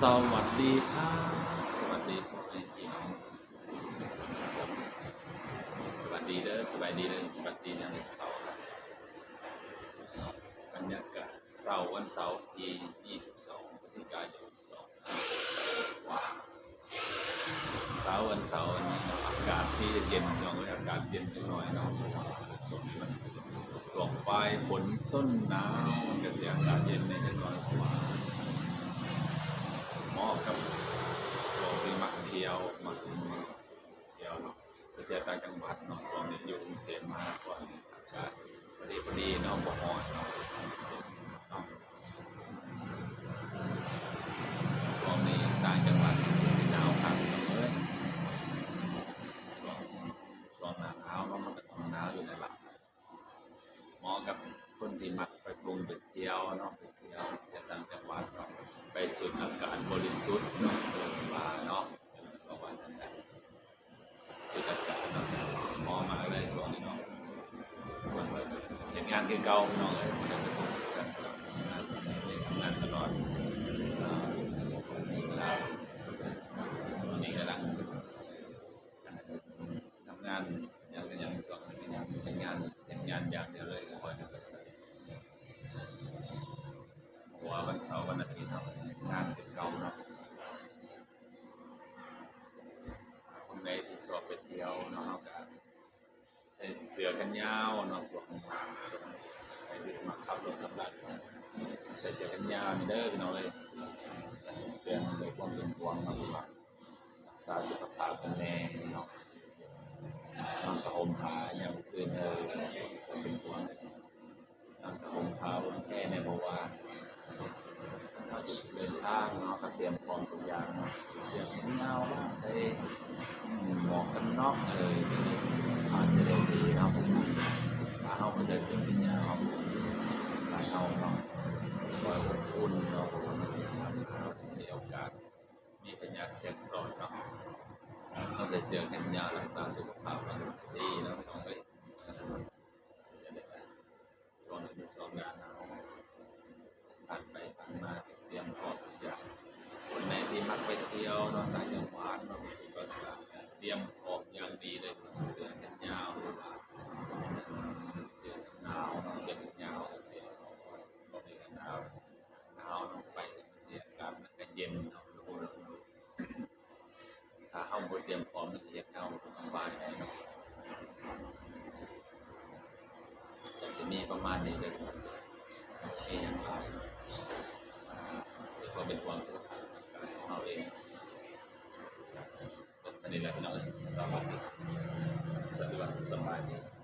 ສະຫວັດດີຄັບ ສະຫວັດດີພໍ່ແມ່ພີ່ນ້ອງ ສະຫວັດດີເດີ ສະບາຍດີເດີ ສະຫວັດດີຍາມເຊົ້າ ບັນຍາກາດເຊົ້າວັນເສົາທີຍີ່ສິບສອງ ພຶສຈິກາຍົນ ສອງ ວ້າວ ເຊົ້າວັນເສົາວັນນີ້ເນາະ ອາກາດຊິເຢັນ ພີ່ນ້ອງເອີຍ ອາກາດເຢັນຈັກໜ້ອຍເນາະ ເພາະວ່າຊ່ວງນີ້ມັນ ຊ່ວງປາຍຝົນຕົ້ນໜາວ ມັນກະຊິອາກາດເຢັນແດ່ຈັກໜ້ອຍ ເພາະວ່າເໝາະກັບພວກທີ່ມັກທ່ຽວ ມັກທ່ຽວເນາະ ໄປທ່ຽວຕ່າງຈັງຫວັດເນາະ ຊ່ວງນີ້ຢູ່ກຸງເທບມາກ່ອນ ອາກາດພໍດີໆເນາະ ບໍ່ຮ້ອນເນາະ ເນາະ ຊ່ວງນີ້ຕ່າງຈັງຫວັດຊິໜາວຄັກເນາະ ເອີຍ ຊ່ວງ ຊ່ວງໜ້າໜາວເນາະ ມັນກະຕ້ອງໜາວຢູ່ແລ້ວລະ ເໝາະກັບຄົນທີ່ມັກໄປທ່ອງໄປທ່ຽວເນາະ ໄປທ່ຽວ ໄປຕ່າງຈັງຫວັດເນາະ ໄປສູດອາກາດບໍລິສຸດເນາະ ເອີ້ນວ່າເນາະ ເອີ້ນວ່າຈັ່ງໃດ ສູດອາກາດເນາະ ເໝາະມາກເລີຍຊ່ວງນີ້ເນາະ ສ່ວນຂ້ອຍກະເຮັດງານຄືເກົ່າ ພີ່ນ້ອງເອີຍ ບໍ່ໄດ້ໄປພົບກັນຕະຫຼອດ ເຮັດງານຕະຫຼອດ ເວລາ ຕອນນີ້ກຳລັງ ທຳງານຫຍັງ ຫຍັງ ຫຍັງ ຫຍັງ ເຮັດງານ ເຮັດງານຢ່າງດຽວເລີຍ ບໍ່ຄ່ອຍໄດ້ໄປໃສ ເພາະວ່າວັນເສົາວັນອາທິດເຮົາເຮັດງານຄືເກົ່າເນາະ ຄົນໃດທີ່ຊອບໄປທ່ຽວເນາະ ເຮົາກະໃສ່ເສື້ອແຂນຍາວເນາະ ຊ່ວງ ໃຜທີ່ມັກຂັບລົດຂັບລາ ໃສ່ເສື້ອແຂນຍາວນີ້ເດີ ພີ່ນ້ອງເອີຍ ເຕືອນດ້ວຍຄວາມເປັນຫ່ວງເນາະ ເພາະວ່າ ສາສຸຂະພາບກັນແດ່ເນາະ ນອນຜ້າຫົ່ມຜ້າຍາມຄືນ ເອີ ເປັນຫ່ວງ ນອນຜ້າຫົ່ມຜ້າ ຫົ່ມແພແດ່ ເພາະວ່າເຮົາຈະເດີນທາງເນາະ ກະຕຽມພ້ອມທຸກຢ່າງເນາະ ເສື້ອແຂນຍາວ ໄດ້ໝວກກັນນັອກ ເອີ ອາດຈະໄດ້ດີເນາະ ຖ້າເຮົາບໍ່ໃສ່ເສື້ອແຂນຍາວ ລາຍເຮົາເນາະ ບໍ່ອົບອຸ່ນເນາະ ເພາະວ່າມັນມີໂອກາດ ມີພະຍາດແຊກຊ້ອນເນາະ ຕ້ອງໃສ່ເສື້ອແຂນຍາວ ຮັກສາສຸຂະພາບໃຫ້ດີເນາະ ພີ່ນ້ອງເອີຍ ຊ່ວງນີ້ເປັນຊ່ວງໜ້າໜາວ ຜ່ານໄປຜ່ານມາ ກະຕຽມພ້ອມທຸກຢ່າງ ຄົນໃດທີ່ມັກໄປທ່ຽວເນາະ ຕ່າງຈັງຫວັດເນາະ ໄປສູດອາກາດ ກະຕຽມພ້ອມຢ່າງດີເລີຍ ເສື້ອແຂນຍາວ ຫຼືວ່າເສື້ອກັນໜາວເນາະ ເສື້ອແຂນຍາວ ເພາະວ່າມັນກະໜາວ ໜາວເນາະ ໄປ ອາກາດມັນກະເຢັນເນາະ ອຸນຫະພູມ ຖ້າເຮົາບໍ່ຕຽມພ້ອມ ມັນກະເຮັດໃຫ້ເຮົາບໍ່ສະບາຍໃຈເນາະ ກະຈະມີປະມານນີ້ເດີ ບໍ່ມີຫຍັງຫຼາຍ ເພື່ອຄວາມເປັນຫ່ວງສຸຂະພາບຮ່າງກາຍຂອງເຮົາເອງ ເທົ່ານີ້ແຫຼະ ພີ່ນ້ອງເອີຍ ສະຫວັດດີ ສະຫວັດດີ ສະບາຍດີ.